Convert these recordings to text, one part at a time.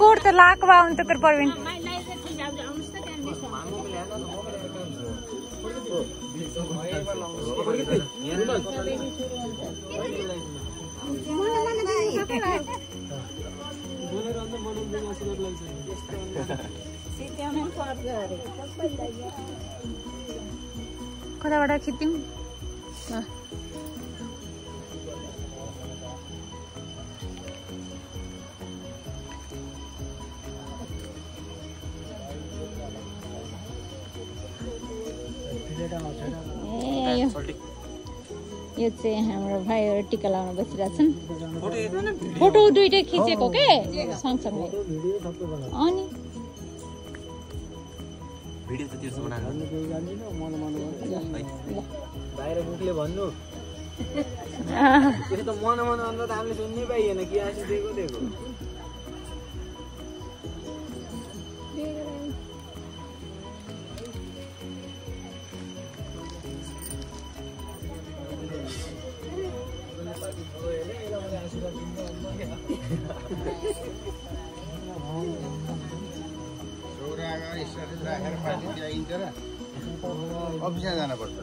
coat त लाको बा उन त कर परवीन कताबाट खिच्यौं यो चाहिँ हाम्रो भाइहरु टिका लाउन बसिरहेछन् फोटो दुईटै खिचेको के सँगसँगै अनि भिडियो त तिर्छु बनाएको बाहिर मुखले भन्नु यो त मन अन्त त हामीले सुन्नै पाइएन के आसी दिएको दिएको अफिसमा जानुपर्छ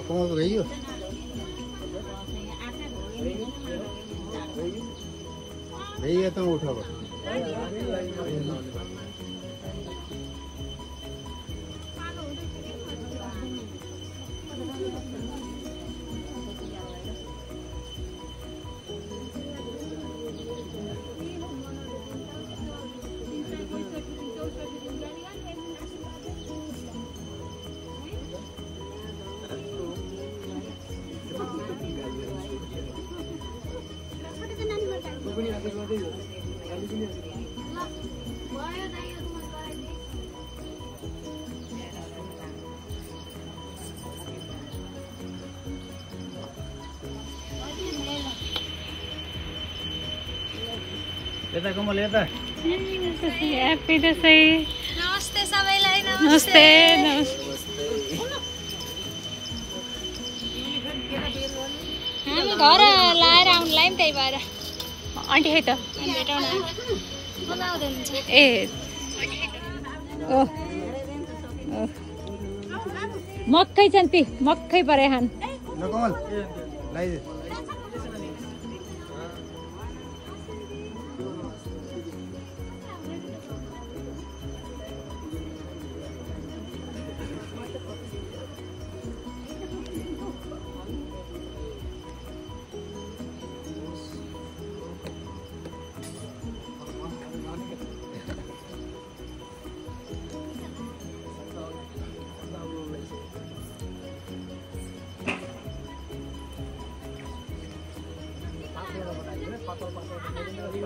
कहाँ गइयो भैया त उठाऊ यता कमल यता ह्यापी दसैँ नमस्ते सबैलाई नमस्ते हामी घर लाएर आउनुलाई पनि त्यही भएर आन्टी है त भेटौँ बोलाउँदै हुन्छ ए मक्कै छन् ती मक्कै परे खान ल कमल लाइदे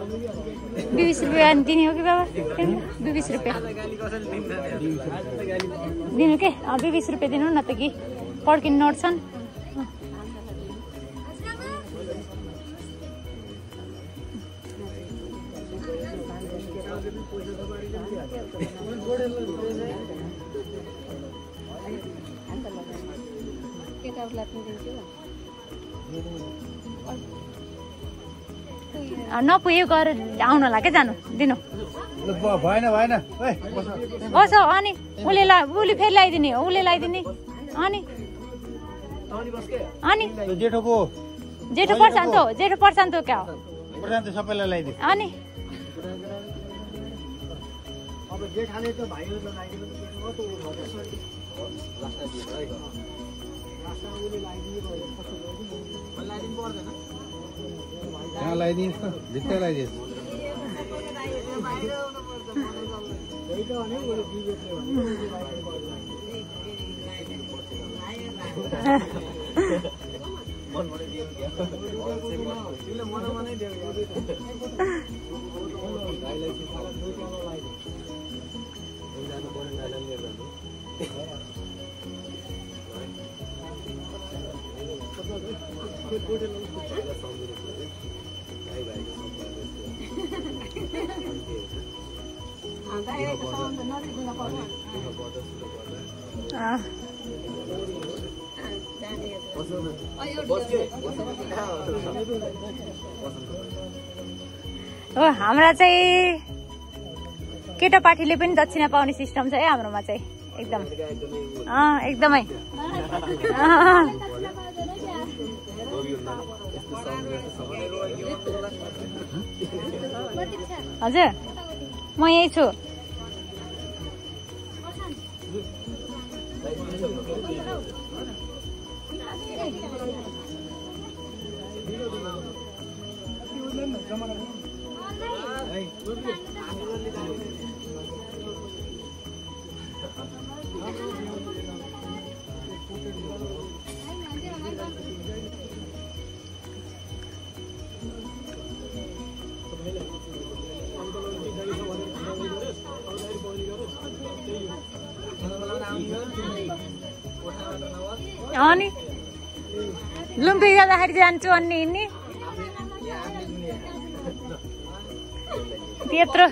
20 रुपैयाँ दिने हो कि बाबा 20 रुपैयाँ दिनु के 20 रुपैयाँ दिनु न त कि पड्किनु नट्छन् नपुग्यो गएर आउनलाई के जानु दिनु भएन भएन बस अनि उसले फेरि ल्याइदिने उसले ल्याइदिने अनि अनि जेठोको जेठो पर्छ नि त क्या हो सबैलाई ल्याइदियो अनि अब जेठाले त भाइहरुलाई लाइदिनु पर्दैन कहाँ लगाइदिनुहोस् त भित्रै लगाइदिनुहोस् हो हाम्रा चाहिँ केटापाठीले पनि दक्षिणा पाउने सिस्टम छ है हाम्रोमा चाहिँ एकदम एकदमै हजुर म यही छु अनि लुम्पी जाँदाखेरि जान्छु अनि नि त्यत्रो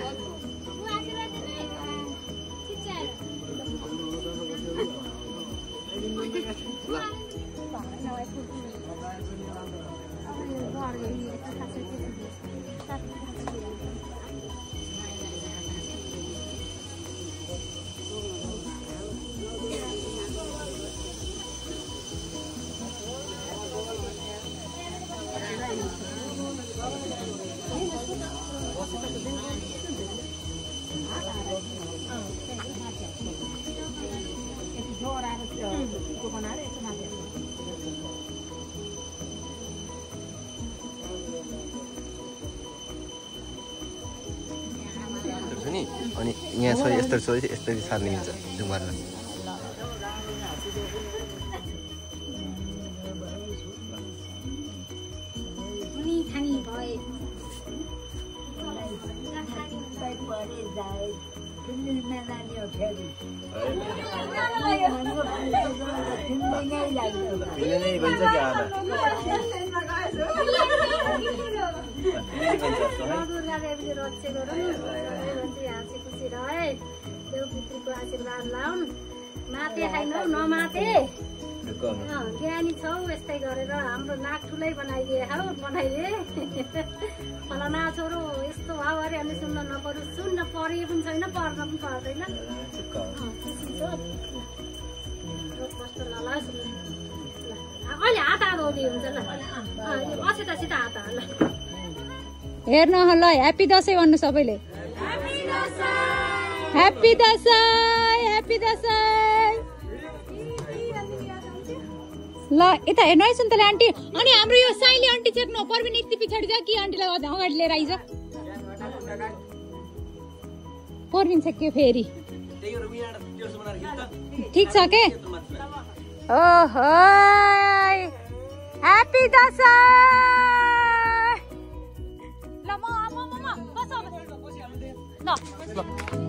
अनि यहाँ छ यस्तरी सार्ने हुन्छ जुमारमा देवपुत्रीको आशीर्वाद लाउन् माते खाइनौ नमाते ज्ञानी छौ यस्तै गरेर हाम्रो नाक ठुलै बनाइदिए हौ बनाइदिए फलाना छोरो यस्तो भाउ अरे हामी सुन्न नपरु सुन्न परे पनि छैन पर्न पनि पर्दैन अहिले हात आधौली हुन्छ ल अछिटा हात हाल हेर्नु ल ह्याप्पी दसैँ भन्नु सबैले ह्याप्पी दसैँ ल यता हेर्नु है सुन्तले आन्टी अनि हाम्रो यो साइली आन्टी चेक्नु पर्बिन यति पछाडि जा कि आन्टीलाई अगाडि लिएर आइज पर्बिन छ के फेरि ठिक छ के ओहो ह्याप्पी दसैँ ल म ल